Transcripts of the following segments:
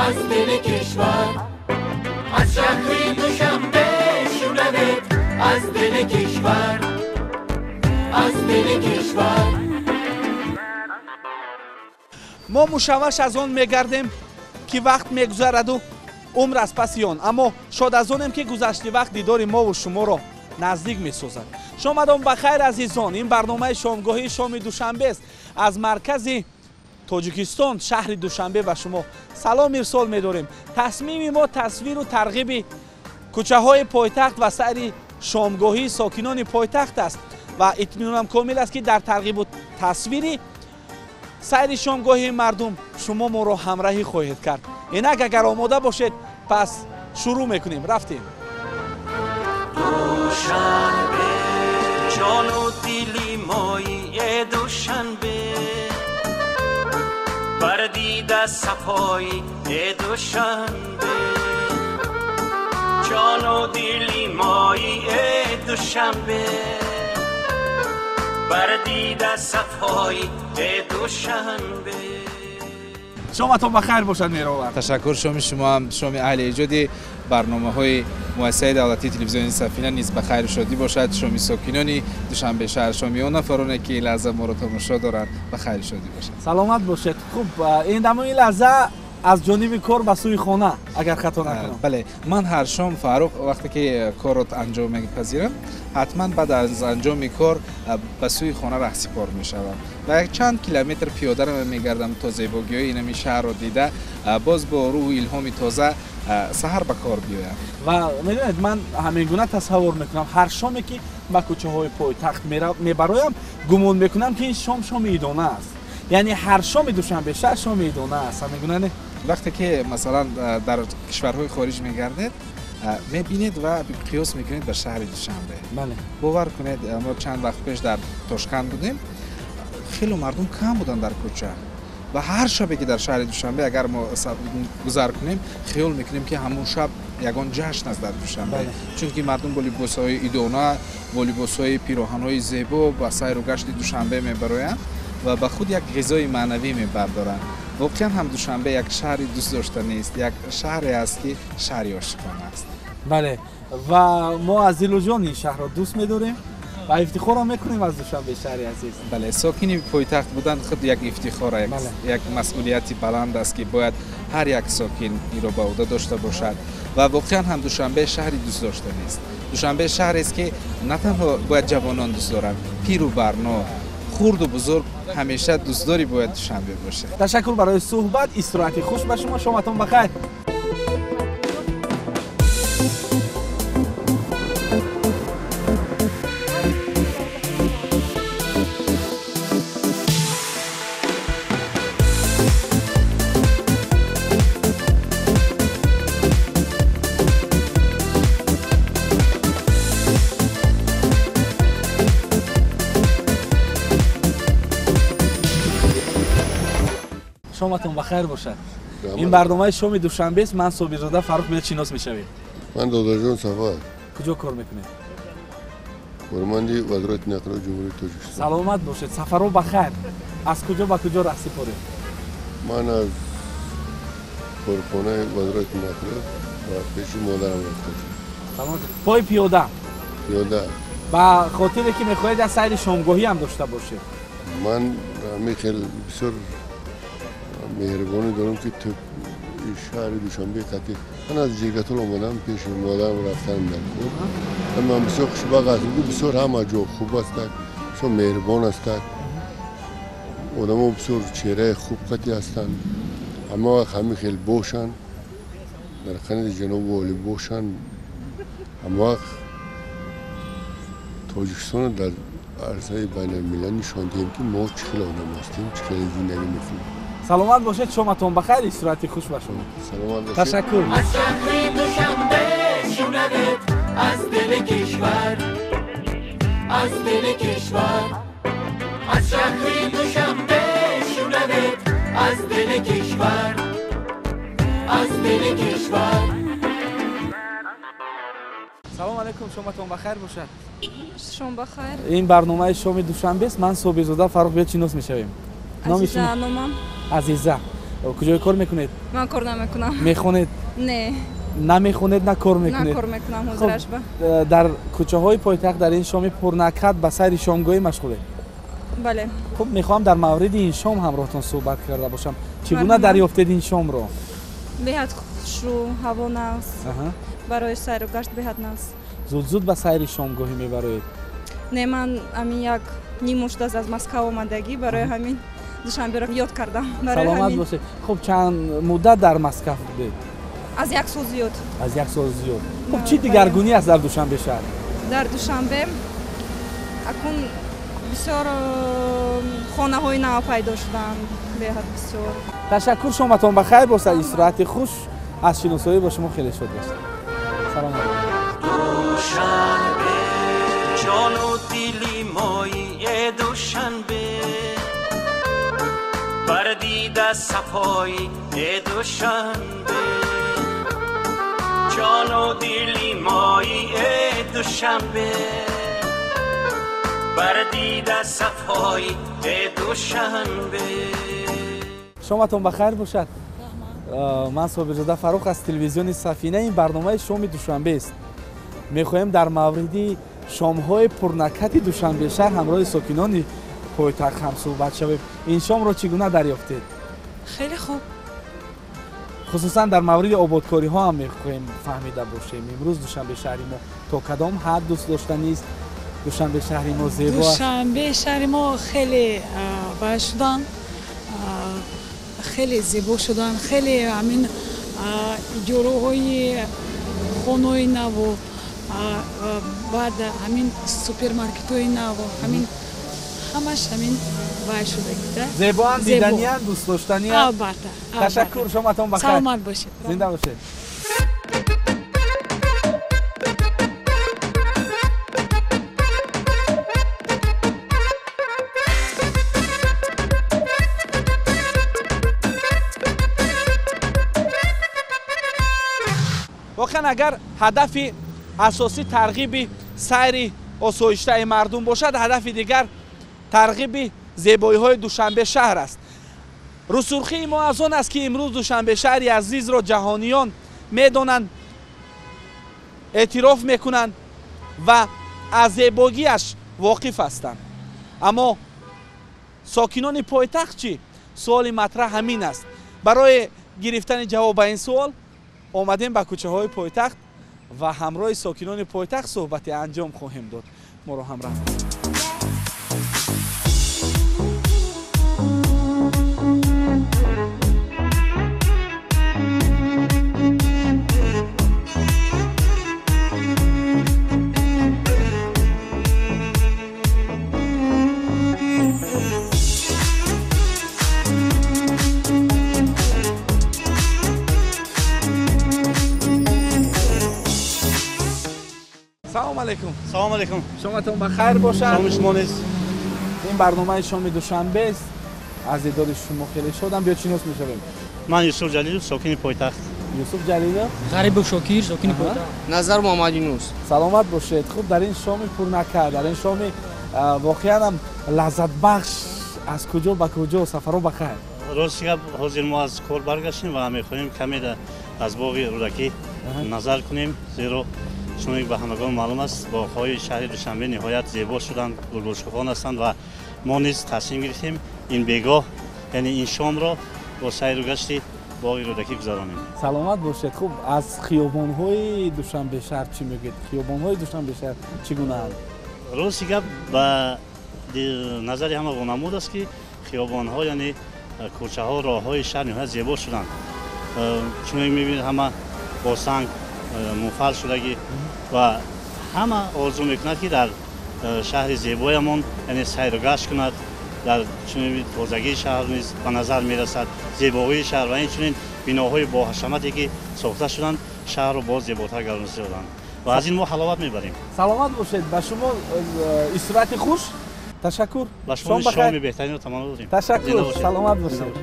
از دل کشور، از شهر دوشنبه شنوید از دل کشور، از دل کشور. Мо мушавваш аз он мегардем, ки вақт мегузараду умр аз паси он, аммо шод аз онем, ки гузашти вақт дидори мову шуморо наздик месозад. Шомадон ба хайр, азизон. Ин барномаи шомгоҳии шоми душанбест. Аз маркази Тоҷикистон, шаҳри Душанбе, ба шумо салом ирсол медорем. Тасмими мо тасвиру тарғиби кӯчаҳои пойтахт ва сайри шомгоҳии сокинони пойтахт аст ва итминонам комил аст, ки дар тарғибу тасвири сайри шомгоҳии мардум шумо моро ҳамраҳӣ хоҳед кард. Инак, агар омода бошед, пас шурӯъ мекунем. Рафтем. Душанбе, ҷону дили мои, э Душанбе, бар дида сафои, э Душанбе, ҷону дили мои, э Душанбе, бар дида сафои, э Душанбе. Шоматон ба хайр бошад, Меҳровар. Ташаккур. Шоми шумоам, шоми аҳли эҷоди барномаҳои муассисаи давлатии телевизиони Сафина низ ба хайру шодӣ бошад. Шоми сокинони Душанбе шаҳр, шоми он нафароне, ки ин лаҳза моро тамошо доранд, ба хайру шодӣ бошад. Саломат бошед. Хуб, ин дамои лаҳза аз ҷониби кор ба сӯи хона, агар хато накунам. Бале, ман ҳар шом, Фаррух, вақте ки корро анҷом мепазирам, ҳатман баъд аз анҷоми кор ба сӯи хона раҳсипор мешавам ва якчанд километр пиёда мегардам, то зебогиҳои инами шаҳрро дида, боз бо рӯҳу илҳоми тоза саҳар ба кор биёям. Ва медонед, ман ҳамин гуна тасаввур мекунам: ҳар шоме ки ба кӯчаҳои пойтахт мебароям, гумон мекунам, ки ин шом шоми идона аст. Яъне ҳар шоми Душанбе шаҳр шоми идона аст. Ҳамин гуна не? Вақте ки, масалан, дар кишварҳои хориҷ мегардед, мебинед ва қиёс мекунед ба шаҳри Душанбе. Бовар кунед, мо чанд вақт пеш дар Тошканд будем, хело мардум кам буданд дар кӯча ва ҳар шабе ки дар шаҳри Душанбе агар мо гузар кунем, хиёл мекунем, ки ҳамон шаб ягон ҷашн аст дар Душанбе, чунки мардум бо либосҳои идона, бо либосҳои пироҳанҳои зебо ба сайру гашти Душанбе мебароянд ва ба худ як ғизои маънавӣ мебардоранд. Воқеан ҳам Душанбе як шаҳри дӯстдоштанист, як шаҳре аст, ки шаҳри ошиқона аст. Бале, ва мо аз дилу ҷон ин шаҳрро дӯст медорем ва ифтихорам мекунем аз Душанбе, шаҳри азиз. Бале, сокини пойтахт будан худ як ифтихор, як масъулияти баланд аст, ки бояд ҳар як сокин инро ба ӯҳда дошта бошад. Ва воқеан ҳам Душанбе шаҳри дӯстдоштанист. Душанбе шаҳрест, ки на танҳо бояд ҷавонон дӯст доранд, пиру барно, хурду бузург ҳамеша дӯстдори бояд Душанбе бошад. Ташаккур барои суҳбат. Истироҳати хуш ба шумо. Шоматон ба хайр. Шоматон ба хайр бошад. Ин барномаи шоми душанбест. Ман Собирзода Фаррух. Биё, шинос мешавем. Ман Додарҷон Сафар. Куҷо кор мекунед? Корманди Вазорати нақлиёти Ҷумҳурии Тоҷикистон. Саломат бошед. Сафарҳо ба хайр. Аз куҷо ба куҷо раҳсипоред? Ман аз корхонаи Вазорати нақлиёт ба пеши модарам рафтам. Саломат. Пой пиёда? Пиёда. Ба хотире ки мехоҳед аз сайри шомгоҳӣ ҳам дошта бошед? Ман ҳамин хел бисёр меҳрубонӣ дорам, ки шаҳри Душанбе қатӣ ман аз Ҷиргатол омадам, пеши модарам рафтам дар кор. Ман бисёр хушбахт ҳастам, ки бисёр ҳама ҷо хуб ҳастад, бисёр меҳрубон ҳастад, одамо бисёр чеҳраи хуб қатӣ ҳастанд. Ҳама вақт ҳамин хел бошанд, дар қанди ҷаноби олӣ бошанд. Ҳама вақт Тоҷикистонро дар арсаи байналмилал нишон диҳем, ки мо чӣ хел одам ҳастем, чӣ хел зиндагӣ мекунем. Саломат бошед. Шоматон ба хайр. Истироҳати хуш ба шумо. Саломат бошед. Ташаккур. Аз шаҳри Душанбе шунавед аз дили кишвар, аз дили кишвар, аз шаҳри Душанбе шунавед аз дили кишвар, аз дили кишвар. Салом алейкум. Шоматон ба хайр бошад. Шом ба хайр. Ин барномаи шоми душанбест. Ман Собирзода Фаррух. Биё, шинос мешавем. Азиза номам. Азиза. Куҷое кор мекунед? Ман кор намекунам. Мехонед? Не. Намехонед, на кор мекунед? На кор мекунам, ҳозирашба. Дар кӯчаҳои пойтахт дар ин шоми пурнакҳат ба сайри шомгоҳӣ машғулед? Бале. Хуб, мехоҳам дар мавриди ин шом ҳамроҳтон суҳбат карда бошам. Чӣ гуна дарёфтед ин шомро? Беҳад хушрӯ, ҳаво нағз. Барои сайру гашт беҳад нағз. Зуд-зуд ба сайри шомгоҳӣ мебароед? Не, ман ҳамин як ним мушт аз Москва омадагӣ, барои ҳамин Душанберо ёд кардам. Саломат бошед. Хуб, чанд муддат дар Москва будед? Аз як сол зиёд. Аз як сол зиёд. Хуб, чӣ дигаргунӣ аст дар Душанбе шаҳр? Дар Душанбе акун бисёр хонаҳои нав пайдо шуданд, беҳад бисёр. Ташаккур, шоматон ба хайр бошад, истироҳати хуш, аз шиносоӣ бо шумо хеле шод бошад. Салом алейкум. Душанбе, ҷону дили мои Душанбе, бар дида сафои Душанбе, ҷону дили мои Душанбе, бар дида сафои Душанбе. Шоматон ба хайр бошад. Ман Собирзода Фаррух аз телевизиони Сафина. Ин барномаи шоми Душанбест. Мехоҳем дар мавриди шомҳои пурнакҳати Душанбе шаҳр ҳамроҳи сокинони пойтахт ҳамсӯҳбат шавем. Ин шомро чӣ гуна дарёфтед? Хеле хуб. Хусусан дар мавриди ободкориҳо ҳам мехоҳем фаҳмида бошем. Имрӯз Душанбе шаҳри мо то кадом ҳад дӯст доштанист? Душанбе шаҳри мо зебо аст. Душанбе шаҳри мо хеле бай шудан, хеле зебо шудан, хеле ҳамин иҷораҳои хонаҳои наву, баъд ҳамин супермаркетҳои наву, ҳамин ҳамаш ҳамин вай шудагида. Зебоанд, диданианд, дӯстдоштанианд. Албатта. Ташаккур, шоматон ба хайр. Саломат бошед. Зинда бошед. Воқеан агар ҳадафи асосӣ тарғиби сайри осоиштаи мардум бошад, ҳадафи дигар тарғиби зебоиҳои Душанбе шаҳр аст. Рӯсурхии мо аз он аст, ки имрӯз Душанбе шаҳри азизро ҷаҳониён медонанд, эътироф мекунанд ва аз зебогиаш воқиф ҳастанд. Аммо сокинони пойтахт чӣ? Суоли матраҳ ҳамин аст. Барои гирифтани ҷавоб ба ин суол омадем ба кӯчаҳои пойтахт ва ҳамроҳи сокинони пойтахт суҳбате анҷом хоҳем дод. Моро ҳамроҳ. Салом алейкум. Салом алейкум. Шоматон ба хайр бошад. Шоми шумо низ. Ин барномаи шоми Душанбест. Аз дидори шумо хеле шодам. Биё шинос мешавем. Ман Юсуф Ҷалилов, сокини пойтахт. Юсуф Ҷалилов. Ғарибов Шокир, сокини пойтахт. Назар Муҳаммад Юнус. Саломат бошед. Хуб, дар ин шоми пурнакҳат, дар ин шоми воқеан ҳам лаззатбахш, аз куҷо ба куҷо сафарҳо ба хайр? Рости гап, ҳозир мо аз кор баргаштем ва мехоҳем каме аз боғи Рӯдакӣ назар кунем, зеро чунон ба ҳамагон маълум аст, боғҳои шаҳри Душанбе ниҳоят зебо шуданд, гулгулшукуфон ҳастанд ва мо низ тасмим гирифтем ин бегоҳ, яъне ин шомро бо сайру гашти боғи Рӯдакӣ гузаронем. Саломат бошед. Хуб, аз хиёбонҳои Душанбе шаҳр чӣ мегӯед? Хиёбонҳои Душанбе шаҳр чӣ гунаанд? Рости гап, ба назари ҳама вонамуд аст, ки хиёбонҳо, яъне кӯчаҳо, роҳҳои шаҳр ниҳоят зебо шуданд. Чунон мебинед, ҳама бо санг мунфал шудагӣ ва ҳама орзу мекунад, ки дар шаҳри зебоямон, яъне сайру гашт кунад. Дар чунин тозагии шаҳр низ ба назар мерасад, зебоии шаҳр ва инчунин биноҳои боҳашамате, ки сохта шуданд, шаҳрро боз зеботар гардониданд ва аз ин мо ҳаловат мебарем. Саломат бошед. Ба шумо истироҳати хуш. Ташаккур. Ба шумо шоми беҳтаринро таманно дорем. Ташаккур. Саломат бошед.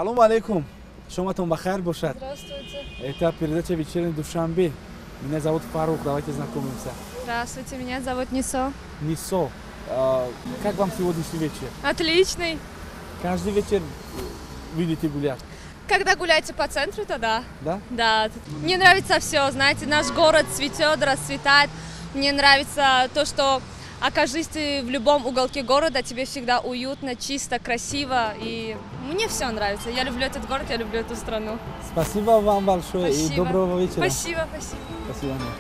Салом алейкум. Шоматон бахайр бошад. Здравствуйте. Это передача «Вечерний Душанбе». Меня зовут Фарух, давайте знакомимся. Здравствуйте, меня зовут Нисо. Нисо, как вам сегодняшний вечер? Отличный. Каждый вечер видите гулять? Когда гуляете по центру, то да. Да? Да. Мне нравится все, знаете, наш город цветет, расцветает. Мне нравится то, что окажись ты в любом уголке города, тебе всегда уютно, чисто, красиво. И мне все нравится. Я люблю этот город, я люблю эту страну. Спасибо вам большое. Спасибо. И доброго вечера. Спасибо, спасибо. До свидания.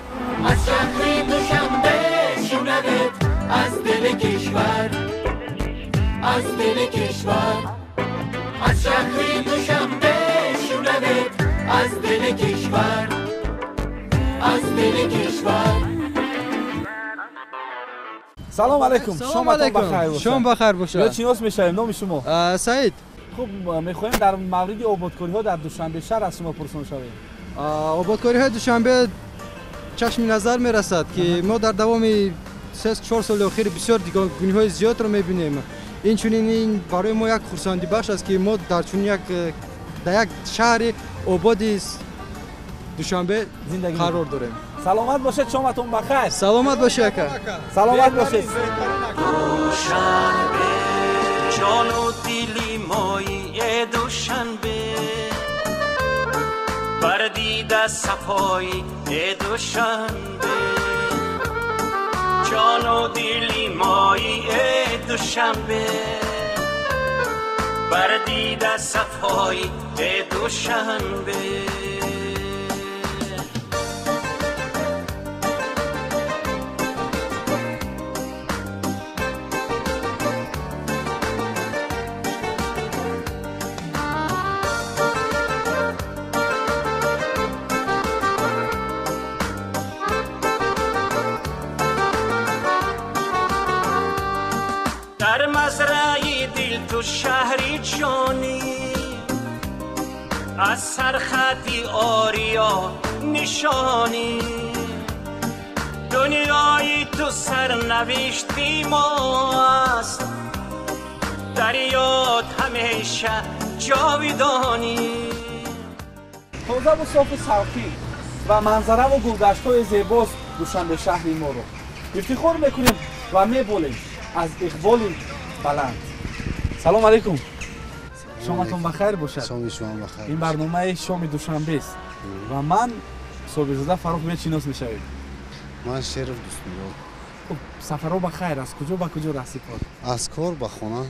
Салом алейкум. Шоматон бахайр бошад. Шом бахайр бошад. Ё шинос мешавем, номи шумо? Саид. Хуб, мехоҳем дар мавриди ободкориҳо дар Душанбе шаҳр аз шумо пурсон шавем. Ободкориҳои Душанбе чашми назар мерасад, ки мо дар давоми 3-4 соли охир бисёр дигаргуниҳои зиёдро мебинем. Инчунин ин барои мо як хурсандибахш аст, ки мо дар чунин як дар як шаҳри ободи Душанбе қарор дорем. Саломат бошед, шоматон бахайр. Саломат бошед, ака. Саломат бошед. Душанбе, ҷону дили мои Душанбе, бар дида сафои Душанбе, ҷону дили мои Душанбе, бар дида сафои Душанбе. شهری جانی از سرخطی آریا نشانی، دنیای تو سرنوشتی ما است، در یاد همیشه جاویدانی. тозаву софу савқӣ ва манзараву гулгаштҳои зебост Душанбе шаҳри моро. Ифтихор мекунем ва меболем аз иқболи баланд. Салом алейкум. Шоматон бахайр бошад. Шоми шумо бахайр. Ин барномаи шоми Душанбест ва ман Собирзода Фарух мечинос мешавем. Ман Шеров Дӯстмурод. Хуб, сафарҳо бахайр, аз куҷо ба куҷо расид кор? Аз кор ба хона.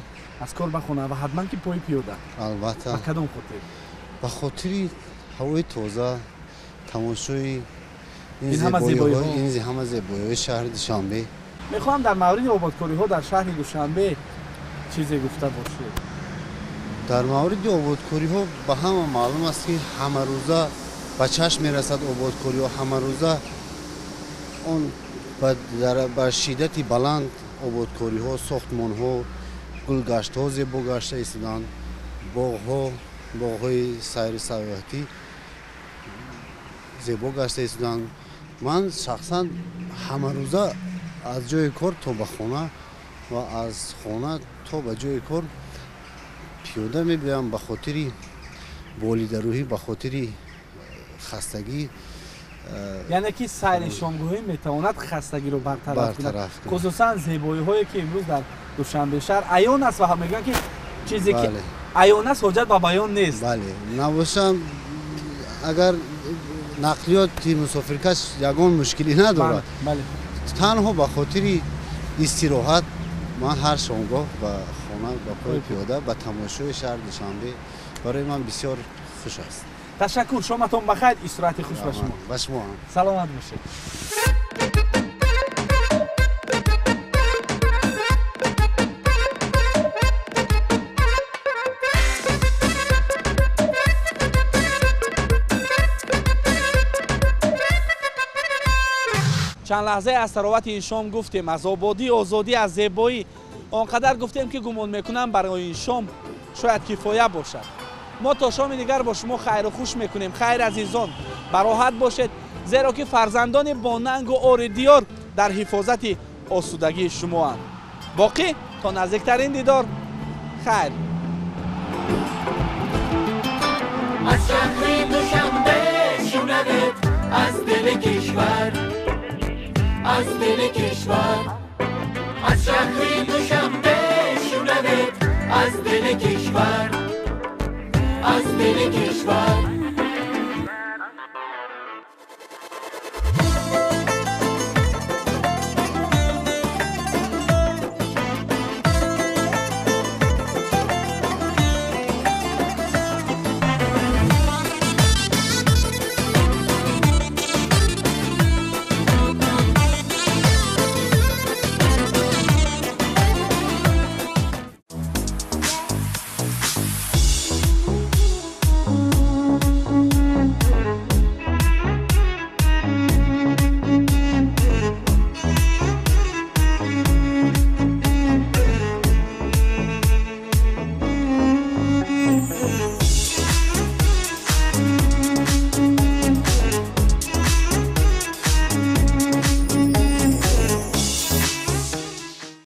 Аз кор ба хона ва ҳатман ки пои пиёда. Албатта. Ба кадом хотир? Ба хотири ҳавои тоза, тамошои ин ҳама зебоиҳои шаҳри Душанбе. Мехоҳам дар мавриди ободкориҳо дар шаҳри Душанбе чизе гуфта бошед. Дар мавриди ободкориҳо ба ҳама маълум аст, ки ҳамарӯза ба чашм мерасад ободкориҳо, ҳамарӯза он ба шиддати баланд ободкориҳо, сохтмонҳо, гулгаштҳо зебо гашта истоданд, боғҳо, боғҳои сайру сайёҳатӣ зебо гашта истоданд. Ман шахсан ҳамарӯза аз ҷои кор то ба хона ва аз хона то ба ҷои кор пиёда мебиям ба хотири болидарӯҳӣ, ба хотири хастагӣ. Яъне ки сайри шомгоҳӣ метавонад хастагиро бартараф кунад, хусусан зебоиҳое ки имрӯз дар Душанбе шаҳр аён аст ва мегӯянд ки чизе ки аён аст ҳоҷат ба баён нест. Бале, набошам агар нақлиёти мусофиркаш ягон мушкилӣ надорад, танҳо ба хотири истироҳат ман ҳар шомгоҳ ба хона ба пои пиёда ба тамошои шаҳри Душанбе барои ман бисёр хуш аст. Ташаккур, шоматон бахайр, истироҳати хуш ба шумо. Ба шумо ҳам. Саломат бошед. Чанд лаҳзае аз таровати ин шом гуфтем, аз ободӣ, озодӣ, аз зебоӣ он қадар гуфтем, ки гумон мекунам барои ин шом шояд кифоя бошад. Мо то шоми дигар бо шумо хайру хуш мекунем. Хайр, азизон, бароҳат бошед, зеро ки фарзандони бонангу ори диёр дар ҳифозати осудагии шумоанд. Боқӣ то наздиктарин дидор, хайр. از شهر دوشنبه شنوید، از دل کشور، از دل کشور، از شهر دوشنبه شنوید، از دل کشور، از دل کشور.